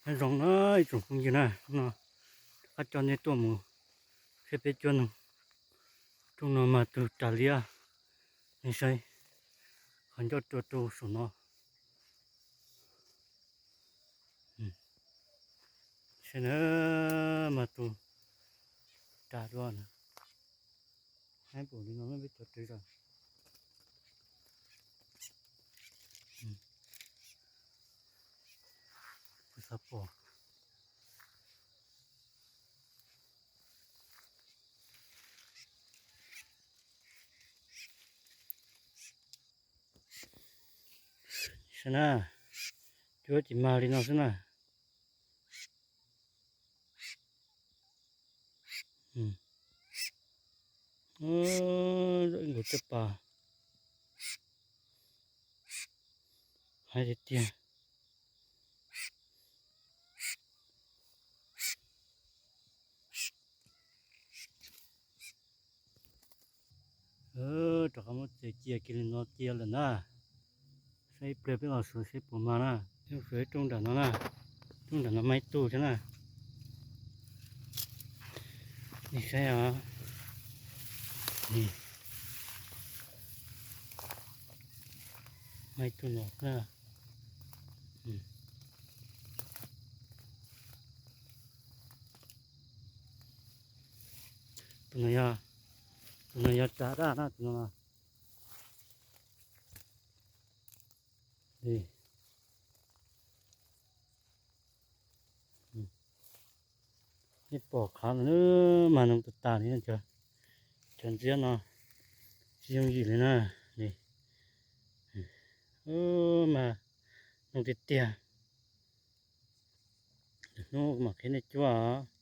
Nyob zoo na ib tsoom phooj ywg na, hnub no rov qab coj nej tuaj mus saib peb cuab noog. Rooj no mas tus ras liab, nej saib, qhov ncauj rua rau saum no. Saib na, mas tus ras dua na, haib npaum li no peb cov rawv zog. Kuv xav pom. Saib na, cuab tsis mag li no xwb na. Zoo ib nkaus caj pas, haib tiag tiag. Rov qab muab txiav cia kiag li no cia lawm na. Saib ib pliag peb los xyuas seb puas mag na. Peb mus xyuas ib rooj nram no na. Rooj nram no mag ib tug thiab na. Nej saib os. Mag ib tug no na. Tus no yog, tus no yog ras daj na tus no. Nej pom qhov no mas noog tas tas li, cov ntxiab no tsis yooj yim li na. Mas noog tiag tiag. Lwm hnub mam qhia nej cuab os.